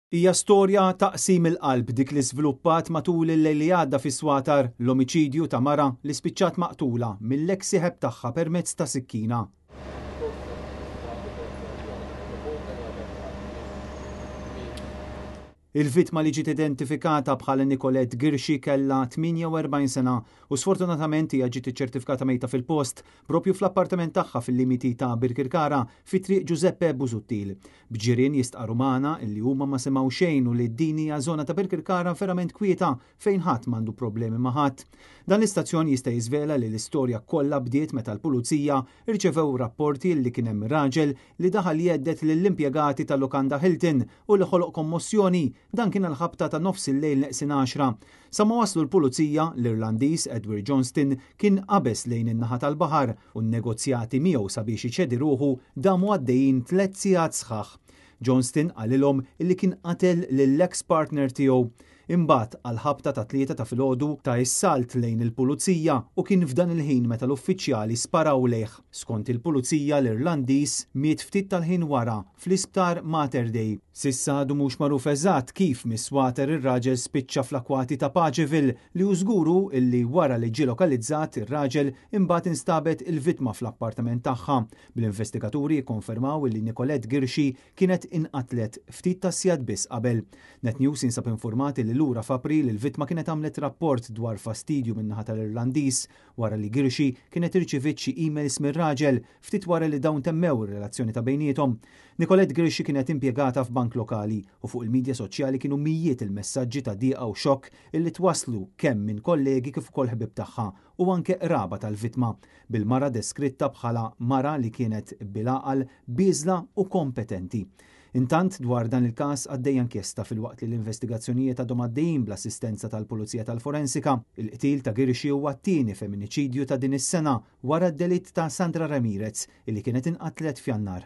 Hija storja ta' qsim il-qalb dik li żviluppat matul il-lejl li għadda fis-Swatar, l-omiċidju ta' mara li spiċċat maqtula mill-eks sieħeb tagħha permezz ta' sikkina. Il-vittma li ġiet identifikata bħala Nicolette Ghirxi kellha 48 sena u sfortunatament hija ġiet iċċertifikata mejta fil-post, propju fl-appartament tagħha fil-limiti ta' Birkirkara fi Triq Giuseppe Busuttil. B'ġirien jistqarru magħna illi huma ma semgħu xejn u li din hija żona ta' Birkirkara verament kwieta fejn ħadd m'għandu problemi ma' ħadd. Dan l-istazzjon jista' jiżvela li l-istorja kollha bdiet meta l-pulizija rċevew rapporti li kien hemm raġel li daħal jhedded lill-impjegati tal-lukanda Hilton u li ħoloq kommossjoni. Dan kien għall-ħabta ta' nofs il-lejl neqsin għaxra. Sa ma waslu l-pulizija, l-Irlandiż Edward Johnston kien qabeż lejn in-naħa tal-baħar u n-negozjati miegħu sabiex iċedi ruħu damu għaddejjin tlett sigħat sħaħ. Johnston qalilhom illi kien qatel lill-eks partner tiegħu. Imbagħad, għall-ħabta tat-tlieta ta' filgħodu, ta s-salt lejn il-pulizija u kien f'dan il-ħin meta l-uffiċjali sparaw lejh. Skont il-pulizija, l-Irlandiż miet ftit tal-ħin wara fl-Isptar Mater Dei. S'issa għadu mhux magħruf eżatt kif mis-swater ir-raġel spiċċa fl-akwati ta' Paceville, li hu żgur hu illi wara li ġie lokalizzat ir-raġel imbagħad instabet il-vittma fl-appartament tagħha, bl-investigaturi jikkonfermaw illi Nicolette Ghirxi kienet inqatlet ftit tas-sigħat biss qabel. Net News jinsab infurmat illi lura f'April il-vittma kienet għamlet rapport dwar fastidju min-naħa tal-Irlandiż wara li Ghirxi kienet irċiviet xi emails mir-raġel ftit wara li dawn temmew ir-relazzjoni ta' bejniethom. Nicolette Ghirxi kienet impjegata f'bank lokali u fuq il-midja soċjali kienu mijiet il-messaġġi ta' dieqa u xokk illi twasslu kemm minn kollegi kif ukoll ħbieb tagħha u anke qraba tal-vittma, bil-mara deskritta bħala mara li kienet bil-għaqal, bieżla u kompetenti. Intant, dwar dan il-każ għaddejja inkjesta filwaqt li l-investigazzjonijiet għadhom għaddejjin bl-assistenza tal-Pulizija tal-Forensika. Il-qtil ta' Ghirxi huwa t-tieni feminiċidju ta' din is-sena wara d-delitt ta' Sandra Ramirez illi kienet inqatlet f'Jannar.